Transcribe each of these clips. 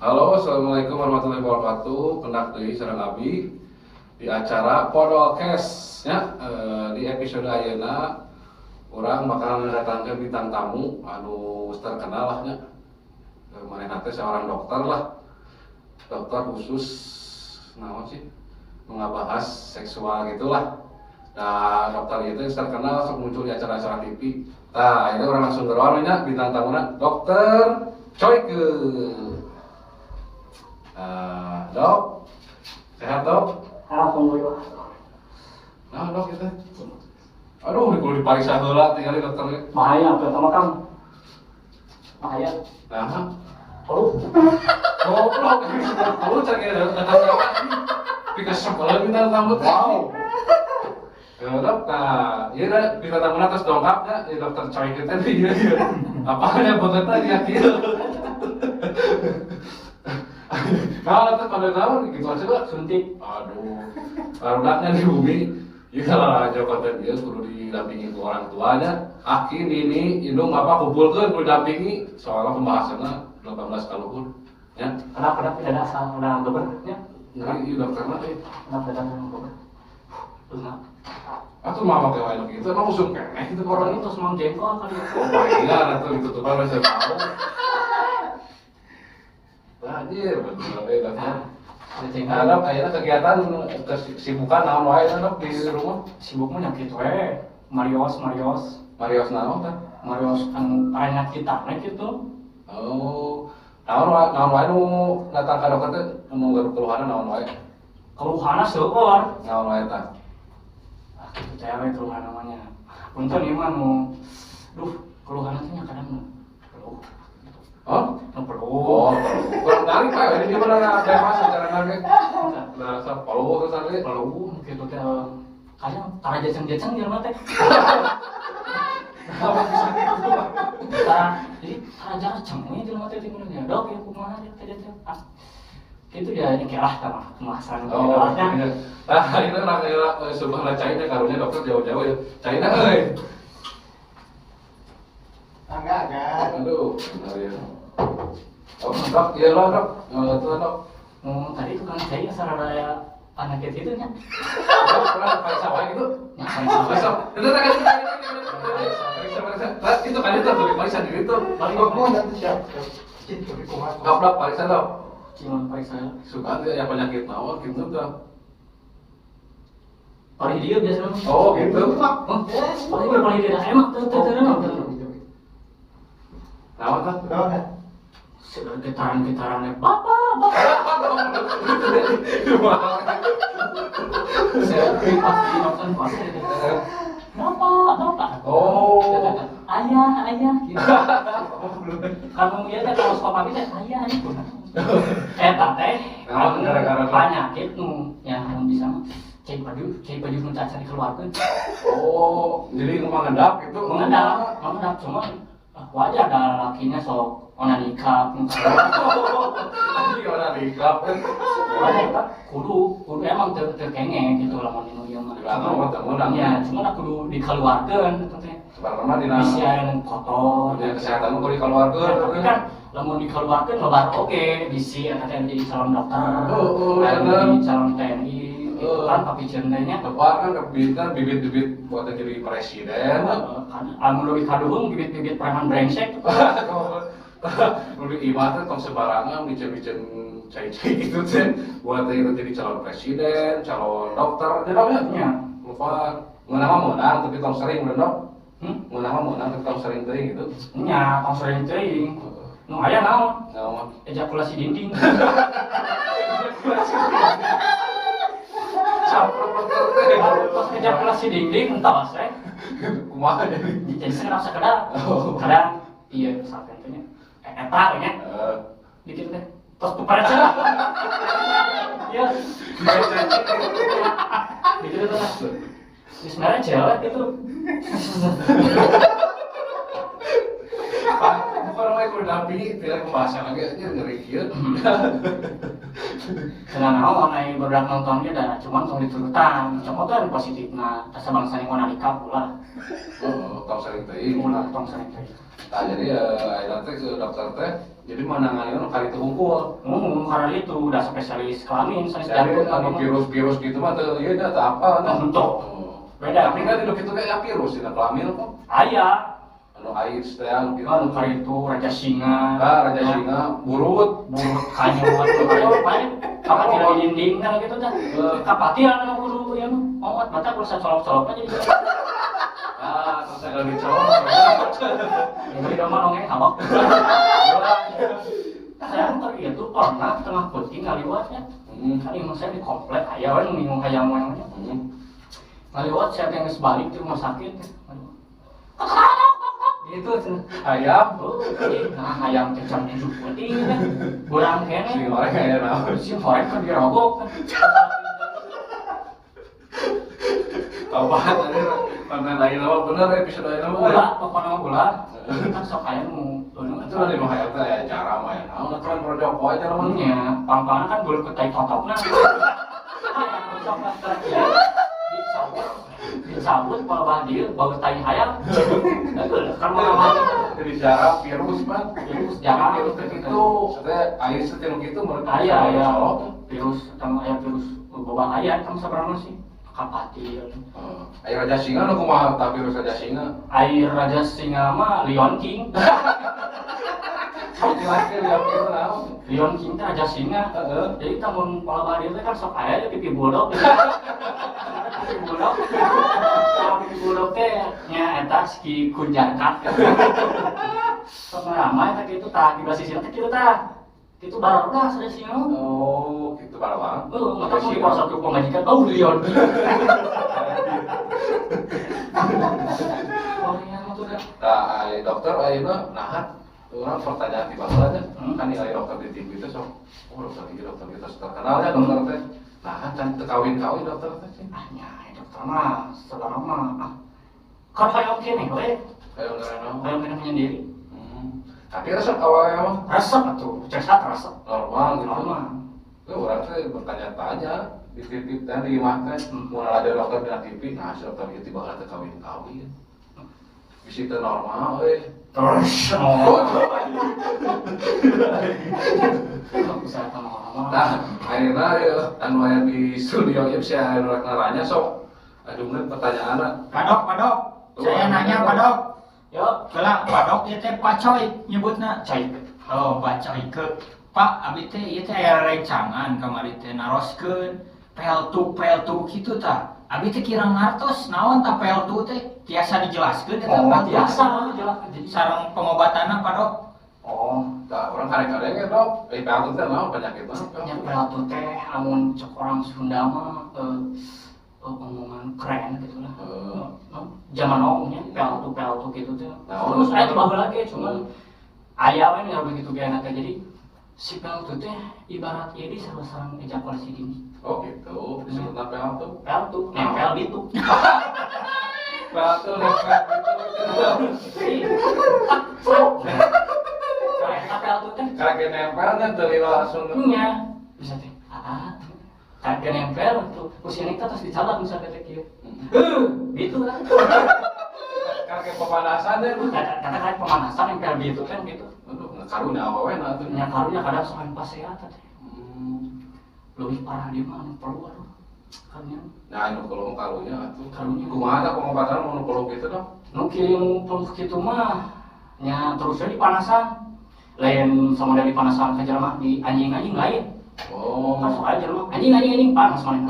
Halo, assalamualaikum warahmatullahi wabarakatuh. Pendak deui sareng abi di acara Podolkes ya. Di episode ayeuna urang bakal ngadatangkeun bintang tamu anu terkenal lah nya. Manehna teh seorang dokter lah. Dokter khusus naon sih? Nu ngabahas seksual gitulah. Nah, dokter itu terkenal sok muncul di acara-acara TV. Nah, ini urang langsung geroan nya bintang tamuna, Dokter Coyke. Nah, Dok, sehat, Dok? Alhamdulillah. Nah, Dok, itu. Aduh, di kudu dipariksa heula tinggal dokternya. Bahaya, pertama kan. Bahaya. Nah, Oh, goblok. Lu cari datang dikasih sekolah bintang tamu teh. Wow. Ya, Dok, nah, iya dah, bintang tamu atas dongkapnya, ya Dokter Coyke teh iya. Apa yang banget ya kieu. Nah, itu pada tahun gitu aja lah. Suntik. Aduh, barudaknya di bumi. Ya kalau aja konten dia kudu didampingi ku orang tuanya. Aki, nini, indung, apa kumpulkeun kudu didampingi. Soalnya pembahasannya 18 kaluhur. Ya, Kenapa kenapa tidak asal udah geber ya? Ngeri ieu dokterna euy. Kenapa tidak asal geber? Terus nah, Atuh mah make wae gitu, emang usum keneh gitu orang orang itu semang jengkol kali ya. Oh, palingan atuh ditutupan we tahu. Anjir, bener we dokter. Nah, ada jengkol. Nah, Dok, ayeuna kegiatan kesibukan naon wae, Dok, di rumah? Sibuk mah nyakit we. Marios, Marios, Marios naon tah? Marios anu kita gitu. Oh, naon wae nu datang ka dokter teh nu gaduh keluhanna naon wae? Keluhanna seueur. Naon wae tah? Ah, gitu cewek keluhan namanya. Punten ieu mah nu duh, keluhanna teh nya kadang nu peluh. Oh? Nu peluh. Oh, kurang tarik Pak, ini gimana bebas secara nage. Nah, sok peluh terus tadi. Peluh gitu teh kadang tara jajang-jajang jelema teh. Apa bisa gitu? Tara jadi tara jajang we jelema teh tinggalnya. Dok ya kumaha ya teh teh. Ah, gitu ya ini kayak lah tah kemasan Oh, nya. iya. Nah, ini orang era sebelah China karunya dokter jauh-jauh ya. China euy. Enggak, enggak. Aduh, benar ya. Oh, Dok, iya lah, Dok. Itu, Dok. Oh, tadi tukang cai asal ada anak itu nya. Dok, pernah periksa wae gitu. Nya periksa. Periksa. Itu kan periksa, periksa. Nah, itu kan itu tuh, periksa diri tuh. Balik. Kok mau nanti siap? Cik, tapi kumaha? Dok, Dok, periksa, Dok. Cuma periksa. Suka tuh ya penyakit naon gitu tuh. Paling dia biasa mah. Oh, gitu. Oh, paling dia paling dia emang teu teu teu teu. Naon tuh? Udah, kan? Getaran-getarannya bapak, bapak. Saya pas di nonton pas gitu. Bapak, bapak. Oh. Ayah, ayah gitu. Kamu ieu teh kalau sekolah pagi teh ayah ayah kunaon. Eta teh Naon gara-gara penyakit nu ya nu bisa mah cai baju nu caca dikeluarkeun. Oh, jadi nu mengendap gitu. Mengendap, mengendap cuma ah, wajar dah lakinya sok ona nikah. Anjing orang nikah. Wajar kan kudu kudu emang teu teu kenge gitu lamun nu ieu mah. Lama mah teu meunang. Ya, cuma kudu dikeluarkeun eta teh. Sebenarnya mah dina Bisi aya nu kotor. dunia kesehatan mah kudu dikeluarkeun. Ya, tapi kan lamun dikeluarkeun lebar oge bisi eta teh jadi calon dokter. Oh, oh, anu bener. jadi calon TNI gitu Oh. kan papiceun teh nya. Lebar kan bibitnya bibit-bibit buat jadi presiden. Kan anu leuwih kaduhung bibit-bibit preman brengsek. Nu di imah teh tong sembarangan micen-micen cai-cai gitu teh buat itu jadi calon presiden, calon dokter, jadi ya. Nya. Lupa ngeunah mah meunang tapi tong sering bener dok. Hmm? Ngeunah mah meunang tapi tong sering teuing gitu. Nya, tong sering teuing. Nu aya naon? Naon? Ejakulasi dinding. Caprok dokter teh. Pas ejakulasi dinding entos eh. Kumaha jadi? Jadi sekedap sekedap. Oh. Kadang iya saat nya eta we nya. Eh, Dikit teh. Tos peperecen. Ya, dikit teh. Di sebenarnya jelek gitu. Pak, bukan Dokter mah kudu didampingi, tidak pembahasan lagi aja ngeri kieu. Cenah naon ai barudak nonton ge da cuman tong diturutan. Cokot anu positifna, tasa bangsa yang nalika ulah. Oh, tong sering teuing. Ulah tong sering teuing. Nah, jadi ayeuna teh ke dokter teh jadi menangani nu kali itu hungkul. Karena itu udah spesialis kelamin, spesialis Jadi jantung, anu virus-virus gitu mah teu ieu nya teu apal nya. Untuk. Beda. Tapi kan hidup itu kayak virus dina kelamin kok. Aya. Anu AIDS teh anu gitu. Anu kali itu raja singa. Ah, raja singa, burut, burut kanyut, paling kapatil di dinding kan gitu dah. Kapatil anu kudu ieu mah. Omat batak kudu sacolok-colokna jadi. Ah, terus kalau dicolok. Jadi domba nongeng abak. Saya ntar itu pernah tengah putih ngaliwatnya. Kan emang saya di komplek aya we nu ngingung hayam we nya. Ngaliwat saya teh geus balik di rumah sakit. Gitu cenah. Hayam. Oh, nah hayam teh jam 7 peuting teh. Urang keneh. Si horeng aya naon? Si horeng kan dirogok. Apaan tadi konten lain apa bener episode lain apa? Ulah, pokoknya mah ulah. Kan sok aya nu itu lah di mah teh aya cara mah ya. Naon aturan projok wae cara mah. Nya, pang-pangna kan beuleut ku tai totokna. Sok lah dicabut, dicabut kalau bah dieu bau tai hayam. Kan mah jadi jarang virus mah. Virus jarang virus teh kitu. Teh aya teh nu kitu mun aya aya virus tang aya virus boba aya tang sabarana sih. Kapatil. Air raja singa nu kumaha tah virus raja singa? Air raja singa mah Lion King. Lion King teh raja singa. Heeh. Jadi tamun pola badir teh kan sok aya pipi bulldog. Pipi bulldog. Pipi bulldog teh nya eta si kunjarkat. Sok ramai teh kitu tah di basisna teh kitu tah. Itu barudak raja singa. Oh, gitu barudak. Heeh, mata mun dipaksa ku pamajikan, oh Lion. Oh iya mah tuh dah. Tah, ai dokter ayeuna naha urang pertanyaan ti baheula nya. Kan nilai dokter di TV teh sok, oh dokter ieu dokter ieu terus terkenal nya dokter teh. Nah, can teu kawin-kawin dokter teh sih. Ah nya, dokter mah saudara mah ah. Keur hoyong keneh we. Hoyong keneh naon? Hoyong keneh menyendiri. Tapi resep awalnya mah? Resep atuh, cesat resep. Normal gitu. Normal. Itu orang teh bertanya-tanya di TV teh di imah teh, mun ada dokter di TV, nah si dokter ieu tiba teh kawin-kawin. Bisi teu normal euy. Terus oh. Nah, ayeuna ieu anu aya di studio ieu sia anu rek naranya sok aduh pertanyaanna. Padok, padok. Saya nanya padok. Yo, Kelah padok ieu teh Pak Coy nyebutna. Coy. Oh, Pak Coy ke. Pak, abi teh ieu teh aya rencangan kamari teh naroskeun peltu kitu tah. Abi teh kirang ngartos naon tah peltu teh? Tiasa dijelaskeun eta oh, peltu? Tiasa dijelaskeun. Jadi sareng pengobatanna padok. Oh, tah urang karek-karek ge dok. Peltu teh naon penyakitna? Nya peltu teh amun cek orang Sunda mah omongan keren gitu lah. Zaman now-nya peltu gitu teh. Terus aya teh baheula ge cuman aya we nu begitu ge teh. Jadi si peltu teh ibarat ieu di sareng ejakulasi dini. Oh gitu, disebutna peltu. Peltu, nempel gitu. Peltu nempel gitu. Kayak peltu teh. Karek nempelnya teu langsung. Nya, bisa teh. Ah. Karek nempel tuh, usianya kita terus dicabak misalnya teh kieu. Gitu kan. Karek pemanasan deh. Kata karek pemanasan nempel gitu kan gitu. Aduh, karunya awewe na tuh. Nya karunya kadang sok paseat teh. Lebih parah dia mah anu perlu aduh. Karunya. Nah, anu kalau karunya atuh. Karunya. Kumaha tah pengobatan mun perlu gitu dong? Nu kieu perlu kitu mah nya terusnya dipanasan. Lain sama dari panasan ka jelema di anjing-anjing lain. Oh. Masuk aja jelema. Anjing panas mana.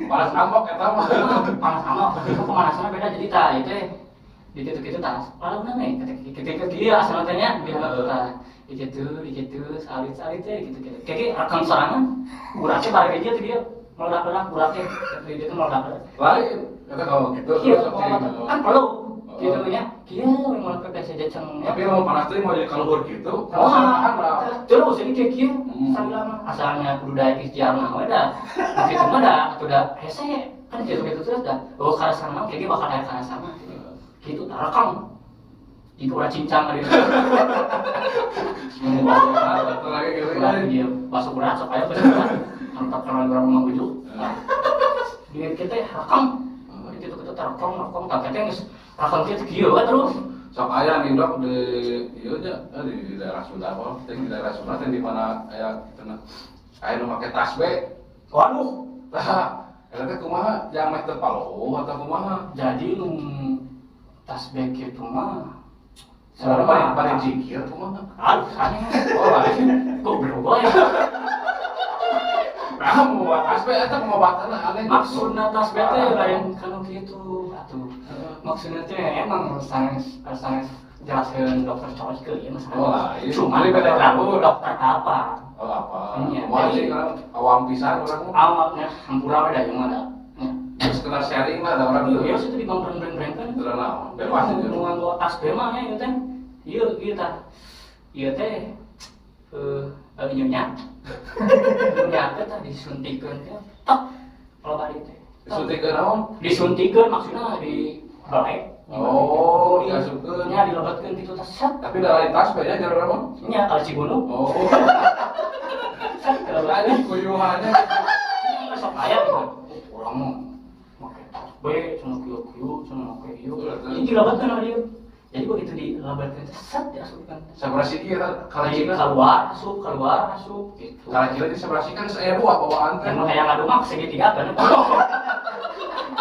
Panas amok eta mah. Panas amok, tapi kok pemanasannya beda jadi tah ieu teh. Di kitu-kitu tah. Lalu nih kitu-kitu kieu asalna teh nya biar tah. Di kitu salit-salit teh kitu-kitu. Kayak rekam sorangan. Uratnya bareng aja tuh dia. Meledak-ledak uratnya. Kitu itu meledak-ledak. Lain kata kalau gitu terus kan perlu gitu nya. Kieu mun PPC jeceng. Tapi lamun panas teh mau jadi kaluhur gitu. Oh, terus jadi kayak kieu sambil mah asalnya kudu daek ikhtiar mah we da. Kitu mah da atuh da hese kan kitu-kitu terus da. Oh karasana kayak bakal aya karasana. Kitu tarakang. Di urat cincang tadi. Satu lagi gitu Urat dia masuk urat sok aya basuk urat. Mantap karena urang mah ujug. Dia kita rekam. Itu kita rekam tak kita geus rekam kieu kieu we terus. Sok aya nih dok di ieu nya di daerah Sunda mah, teh di daerah Sunda teh di mana aya cenah aya nu make tasbe. Waduh. Tah, eta teh kumaha? Jang meh teu paleuh atau kumaha? Jadi nu tasbih kitu mah sebenarnya bari jikir kumaha? Aduh, aneh. Oh, lain. Goblok wae. Nah, mau tasbe eta pengobatan aneh. Maksudna tasbih teh lain kanu kitu atuh. Maksudnya teh emang sanes sanes jelaskeun dokter coy ke ieu masalah. Oh, lain. Cuma Jadi beda beda dokter apa? Oh, apa? Iya, Kumaha sih kan awam pisan urang mah. Awamnya hampura we da ieu mah da. Nya. Sekedar sharing lah da urang. Iya, situ di breng-breng kan. Teu naon, bebas aja. Nu nganggo tasbih mah nya ieu teh. Ieu ieu tah. Ieu teh nyonya. Nyonya teh tah disuntikeun teh. Tok. Kalau bari teh. Disuntikeun naon? Disuntikeun maksudna di belek. Oh, diasupkeun. Nya dilebatkeun kitu teh set. Tapi da lain tasbih nya jero mah. Nya kali Cigunung. Oh. Set Lain kuyuhannya. Sok aya gitu. Urang mah make tasbih cenah kieu-kieu cenah make ieu. Ini dilebatkeun sama dia. Jadi begitu dilebatkeun set diasupkeun. Sabaraha siki eta kalacina? Keluar asup gitu. Kalacina di sabaraha siki kan aya dua bawaan teh. Emang kayak ngadu mah segitiga kan.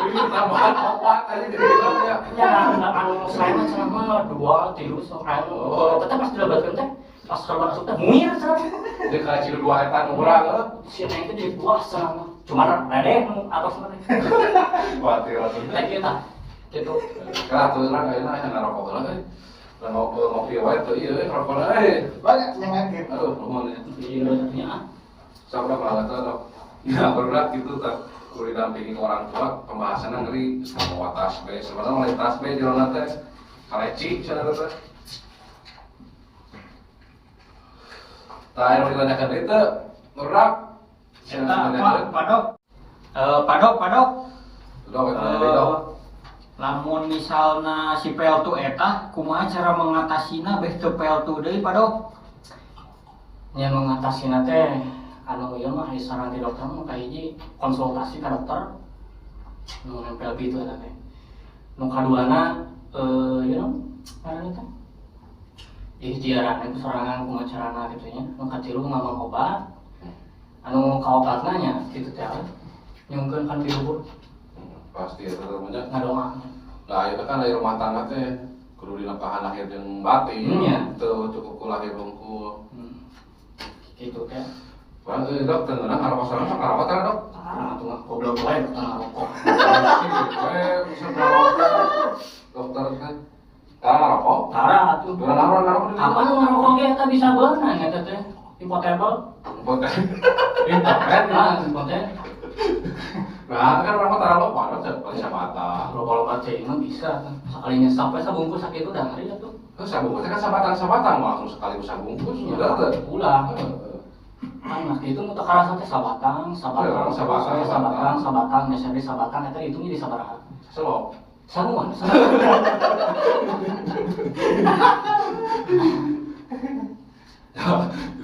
Ini tambahan opat aja jadi gitu ya. Ya, anu saya mah cenah mah 2 3 sok anu. Tetep pas dilebatkeun teh pas keluar asup teh muir cenah. Jadi kalacina dua eta nu urang heuh. Si neng teh jadi buah cenah mah. Cuman ledeh nu atos mah teh. Kuatir atuh. Teh kieu tah. Gitu. Karena atuh urang ayeuna aya ngarokok heula euy. Ngopi wae teu ieu euy rokokna euy. Banyak yang ngaget. Aduh, nuhun ya. Iya, nya. Sok udah malah teh dok. Ya, berat gitu tah. Kudu didampingi orang tua, pembahasannya ngeri sama tasbih. Sebenarnya mulai tasbih jerona teh kaleci cenah teh. Tah aya nu ditanyakeun deui teu? Berat. Eta Pak Dok. Pak Dok. Dok, eta dok. Lamun misalna si peltu eta kumaha cara mengatasina beh teu peltu deui Pak Dok? Nya mengatasina teh anu ieu mah saran ti dokter mah kahiji konsultasi ka dokter nu nempel gitu eta teh. Nu kaduana ieu ngaranna teh ikhtiaran ku sorangan kumaha carana kitu nya. Nu katilu ngamang obat. Anu kaobatna nya kitu teh nyungkeun kan di luhur. Pasti eta teh nya. Ngadoa. Nah, itu kan dari rumah tangga teh kudu dinafkahan lahir jeung batin. Teu cukup ku lahir hungkul. Kitu teh. Bang, dok, tenang, ngarokok sekarang, sok ngarokok tara, dok? Tara, tuh nggak goblok wae, dokter ngarokok. Bisa ngarokok. Dokter kan. Tara ngarokok? Tara, tuh. Tara ngarokok. Kapan ngarokok ge eta bisa beunang eta teh? Impoten. Impoten. Impoten. Nah, impoten. Nah, kan orang mah tara loba, dok, paling sabatang. Loba-loba teh mah bisa. Sekalinya sampai sabungkus sakit udah ngeri atuh. Terus sabungkus kan sabatang-sabatang langsung sekali sabungkus udah teh. Ulah. Kan nah itu nu teu karasa teh sabatang, sabatang, sabatang, sabatang, sabatang, geser di sabatang eta hitungnya di sabaraha. Selop. Sanguan.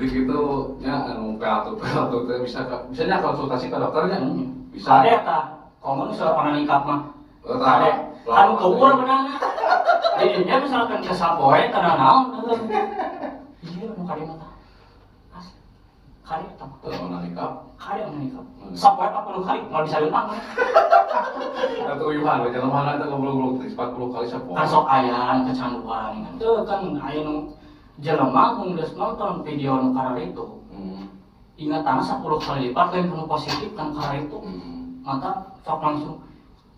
Jadi gitu nya anu peltu teh bisa nya konsultasi ke dokternya. Bisa. Kade tah, komo nu salah nikah mah. Kade. Anu keueur beunangna. Jadi nya misalkan ke sapoe teh naon. Iya nu kade mah tah. Kali eta mah. Teu nikah. Kali anu nikah. Sapoe 40 kali moal bisa leumpang. Atuh uyuhan we jelema mana teh goblok-goblok 40 kali sapoe. Kan sok aya kecanduan kan. Teu kan aya nu jelema mun geus nonton video nu kararitu. Ingatanna 10 kali lipat lain nu positif kan kararitu. Mata sok langsung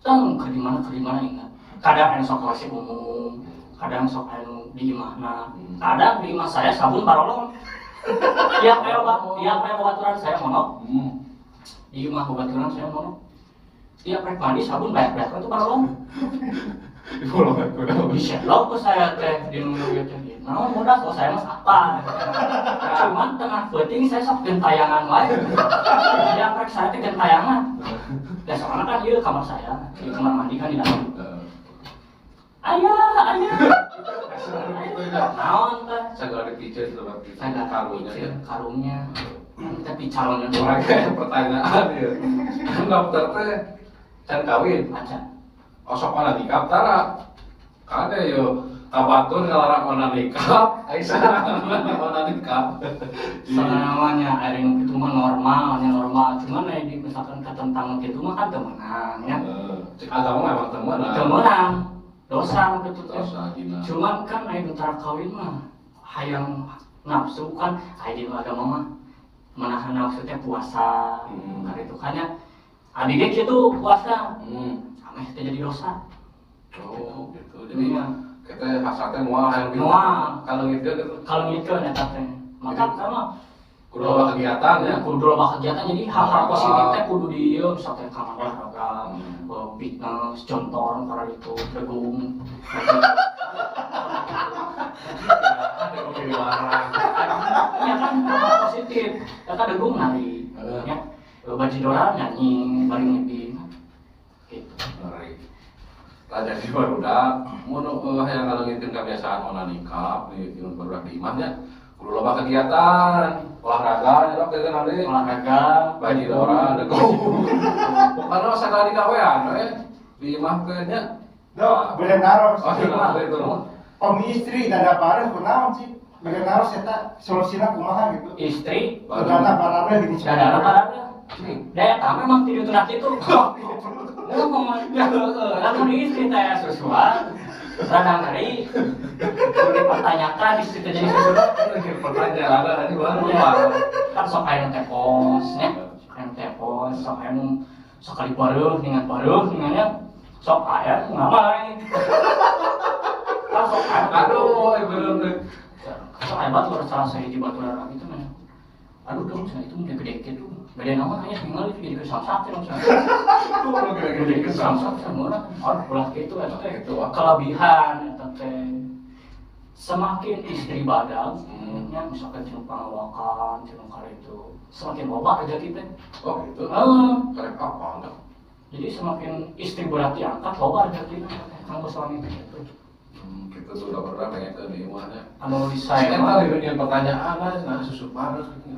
teng ke di mana ingat. Kadang anu sok klasik umum, kadang sok anu di imahna. Kadang di imah saya sabun parolong. Tiap aya babaturan saya monok. Di imah babaturan saya monok. Tiap rek mandi sabun banyak-banyak itu parolong. Diselok ku saya teh di nu ieu teh. Naon bodas oh saya mah apa. Cuman tengah peuting saya sok gentayangan wae. Tiap rek saya teh gentayangan. Da soalna kan ieu kamar saya, di kamar mandi kan di dalam. Ayah, ayah. Selalu gitu ya. Naon teh? Segala dipiceun tempat gitu. Segala Karunya ya. Karunya. Tapi calonnya Orang kayak pertanyaan ya. Kan dokter teh can kawin. Acan. Osok mana nikah tara. Kade yo kabatur ngalarang ona nikah, Aisyah ona nikah. Soalnya namanya air yang itu mah normal, nya normal. Cuman aya di misalkan ketentang gitu mah kan teu meunang nya. Cek agama memang teu meunang. Teu meunang. Dosa nu kitu teh. Dosa gina. Cuman kan aya nu tara kawin mah hayang nafsu kan aya di agama mah menahan nafsu teh puasa. Kan itu kan nya. Abi ge kitu puasa. Ameh teh jadi dosa. Oh, gitu. Jadi kita hasratnya moal hayang gitu. Moal. Kalau gitu gitu. Kalau gitu eta teh. Maka sama kudu loba kegiatan ya. Kudu loba kegiatan jadi hal-hal positif teh kudu di ieu misalkan kamar olahraga, fitness, contor karena itu degung. Degung jadi larang. Ya kan hal positif. Eta degung nari. Ya. Bajidora nyanyi bari ngipin. Gitu. Nari. Lah jadi barudak mun hayang ngalengitkeun kebiasaan ona nikah di barudak di imah nya kudu loba kegiatan olahraga nya dok teh nanti olahraga bajidora degung pokona sagala digawean we di imah teh nya dok beda naros oh itu pami istri dada bareng kunaon sih beda naros eta solusina kumaha gitu istri dada bareng gini dada bareng da eta memang ti dieu teh kitu. Ngomong ya lamun istri teh susuan rada ngeri. Kudu dipertanyakan istri teh jadi susuan. Pertanyaan tadi baru kan sok aya nu tepos nya, sok aya nu tepos, sok aya nu sakali bareuh ningan bareuh ningannya sok aya nu ngamai. Kan sok aya aduh bener teh. Sok aya batur salah sahiji baturan gitu mah. Aduh dong, cenah itu udah gede gitu. Gede naon hanya tinggal itu jadi kesamsak cenah. Tuh gede kesamsak cenah. Aduh ulah kitu eta teh kelebihan eta teh. Semakin istri badag, nya misalkan cenah pangawakan, cenah karitu, semakin loba rezeki teh. Oh gitu. Heeh. Karek apa enggak? Jadi semakin istri berat diangkat loba rezeki teh kanggo suami teh gitu. Gitu tuh udah pernah pengen ke di imahnya. Anu saya mah di dunia pertanyaan lah, nah susu panas gitu.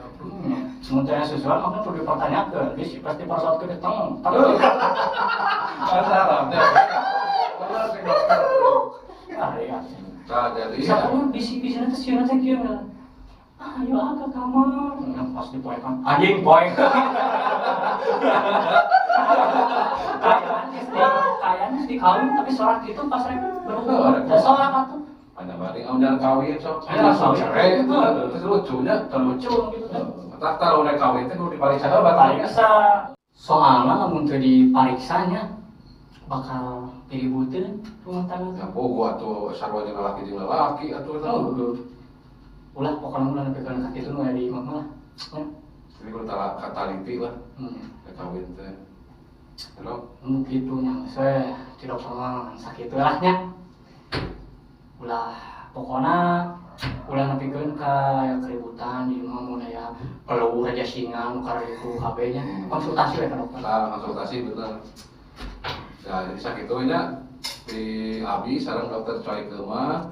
Sementara susuan makanya perlu dipertanyakan, bisa pasti pasal ke datang. Masalah, benar sih dokter. Ah iya. Nah jadi. Misalkan bisi-bisi nanti siapa nanti kira, ah ayo ah ke kamar, nah, pas dipoekan, anjing poek. Kayaknya sih kawin tapi sorak gitu pas rek berhubungan. Da sorak atuh. Ada bari amun jalan kawin sok. Aya langsung cerai itu terus lucunya terlucu gitu kan. Tah tah lamun kawin teh kudu dipariksa heula pariksa. Soalna lamun teu dipariksanya bakal diributeun rumah tangga. Ya bogo atuh sarua jeung lalaki jeung lalaki atuh tah. Ulah pokona ulah nepi ka kitu nu aya di imah mah. Jadi kudu kataliti lah. Kawin teh. Halo. Gitu nya saya tidak pernah sakit lah nya. Ulah pokona ulah nepikeun ka keributan di imah mun aya perlu raja singa nu kararitu kabeh nya. Konsultasi we ka dokter. Nah, konsultasi bener. Ya, jadi sakitu nya di abi sareng dokter Choi mah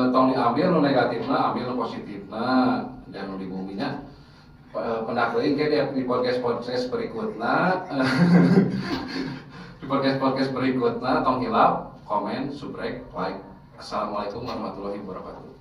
tong diambil nu negatifna, ambil nu positifna dan nu di bumi nya. Pendak deui ke di podcast-podcast berikutna. Di podcast-podcast berikutna tong hilap, komen, subrek, like. Assalamualaikum warahmatullahi wabarakatuh.